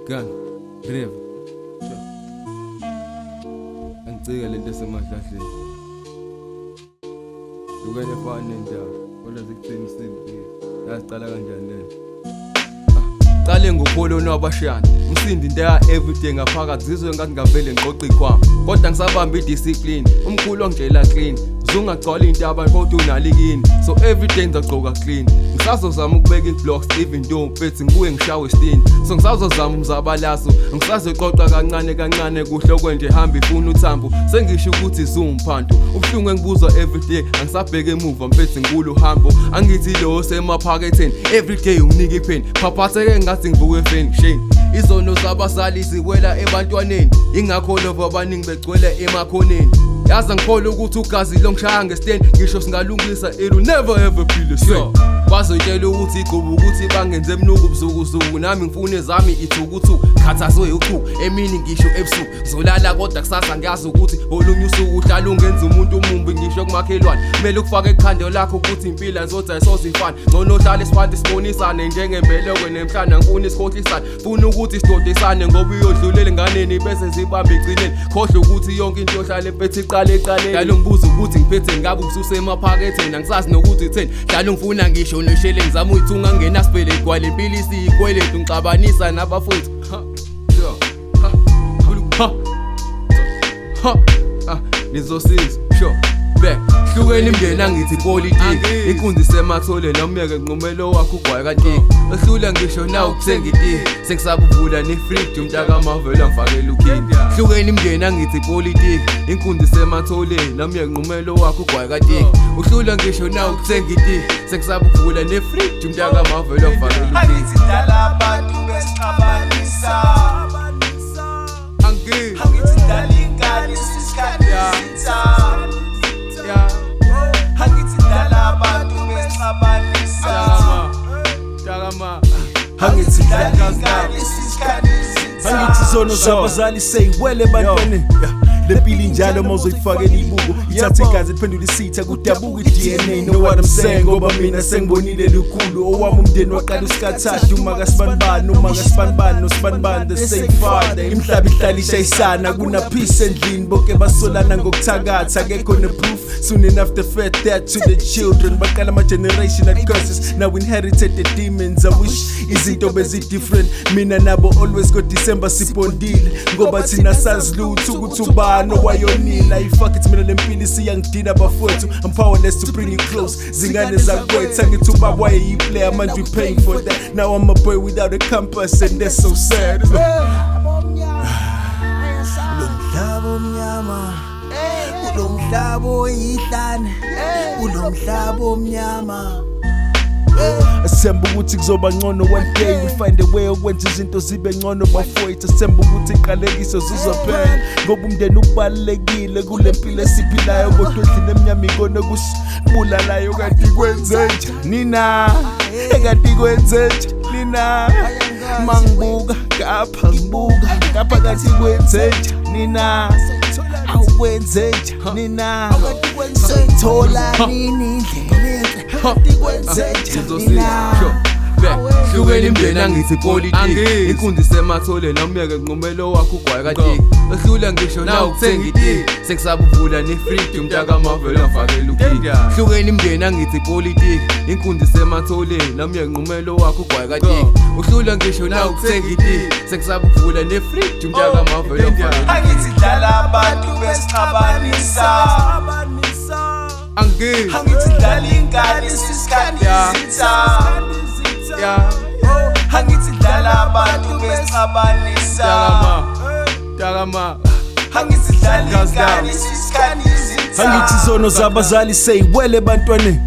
Gun River. Angicika lento esemahlahleni. Lukene fana nendawo. Kodwa sikuthini isiphi? Yasiqala kanjani lento? Qale ngokholo nwabashiyana. Umsindi into ya everyday ngaphakathi zizwe ngathi ngavele ngiqoqa ikhwama. Kodwa ngisabamba idiscipline. Umkhulu wangitshela clean. Zungagcwala into abantu kodwa unalo ikini. So everyday ngizagqoka clean. Ngisazozama ukubeka i-blocks even though mfethu ngibuye ngishawe stini. So ngisazozama umzabalazo. Ngisazoqoqa kancane kancane kuhle okwenje hamba ifuna uthambo. Sengisho ukuthi zumphanto. Ubuhlungu engibuzwa everyday angisabheke emuva mfethu ngikulo uhambo. Angithi lo semaphaketheni everyday unginika ipheni. Phaphatheke ngathi ngivuke efeni shame. Izono zabazali ziwela ebantwaneni. Ingakho lobo abaningi begcwele emakhoneni. Yazi ngikholwa ukuthi ugazi longishaya ngesiteni ngisho singalungisa it will never ever be the same. Bazoyitshela ukuthi igqubu ukuthi bangenze emnuku buzukuzuku nami ngifuna ezami ithukuthuku khathazwe uchuku emini ngisho ebusuku ngizolala kodwa kusasa ngiyazi ukuthi olunye usuku uhlala ungenza umuntu omumbi ngisho kumakhelwane kumele ukufake ekhanda lakho ukuthi impilo ayisoze ayisoze ifane ngcono uhlale isiphanti sibonisane njengembeleko nemhlana ngifuna isikhohlisane funa ukuthi sidodisane ngoba uyodlulela enganeni bese zibambe egcineni khohlwa ukuthi yonke into yohlala empethe iqale eqaleni dala ungibuza ukuthi ngiphethe ngabe ususemaphaketheni angisazi nokuthi theni dala ungifuna ngisho neshele ngizama uyithunga ngingenasibhele igwala impilo isiyikweletu ngixabanisa nabafowethu. Ha, sure. Ha, ha, ha, ah, nizosiza sure be hlukene imndeni angithi politiki inkunzi sematholeni awumyeke nqumelo wakho ugwaye kantiki ehlula ngisho na ukuthenga itiye sengisaba uvula nefriji umntakamavela ngifakela ukhini hlukene imndeni angithi politiki inkunzi sematholeni awumyeke nqumelo wakho ugwaye kantiki uhlula ngisho na ukuthenga itiye sengisaba uvula nefriji umntakamavela ngifakela ukhini. Angithi dala abantu besixabanisa. Angi Angithi dala ingane sisikhathi isitha. Yeah. Angithi dala abantu besixabanisa. Takama. Angithi dala ingane sisikhathi isitha. Angithi izono zabazali seyiwele ebantwaneni. Le mpilo injalo uma uzoyifakela ibuko ithathe igazi liphendule isitha kudabuka i-DNA, know what I'm saying, ngoba mina sengibonile lukhulu. Owami umndeni waqala usikathathu uma kasibanibani uma kasibanibani nosibanibani the same father. Imhlaba ihlala ishayisana kuna peace endlini bonke basolana ngokuthakatha akekho ne-proof. Soon enough the fed that to the children baqala ama-generational curses, now inherited the demons. I wish izinto bezi-different. Mina nabo always go-December sibondile ngoba thina sazi lutho ukuthi ubani owayonile. Ayi-fuck it, mina le mpilo isiyangidina bafowethu. I'm powerless to bring you close zingane zakwethu. Angithi ubaba wayeyi-player, manje we paying for that. Now I'm a boy without a compass and that's so sad. Lo mhlaba omnyama, kulo mhlaba oyihlane, kulo mhlaba omnyama. Asithemba ukuthi kuzoba ngcono one day, we find a way okwenza izinto zibe ngcono bafowethu. Asithemba ukuthi iqalekiso zizophela ngoba umndeni ubalulekile kule mpilo esiphilayo, kodwa endlini emnyama ikona kusibulalayo. Kanti kwenze njani na? Ekanti kwenze njani na? Mangibuka ngapha ngibuka ngapha kanti kwenze njani na? Awukwenze njani na? Soyithola nini indlela enhle? Kanti kwenze njani Ngizosiza na? sure be hlukene imndeni angithi politiki inkunzi sematholeni awumyeke nqumelo wakho ugwaye kantiki ehlula ngisho na ukuthenga itiye sengisaba uvula nefriji umntakamavela ngifakela ukhini hlukene imndeni angithi politiki inkunzi sematholeni awumyeke nqumelo wakho ugwaye kantiki uhlula ngisho na ukuthenga itiye sengisaba uvula nefriji umntakamavela ngifakela. Angithi dala abantu besixabanisa. Angi Angithi dala ingane sisikhathi isitha. Yeah. Angithi dala abantu besixabanisa. Takama. Takama. Angithi dala ingane sisikhathi isitha. Angithi izono zabazali seyiwele ebantwaneni.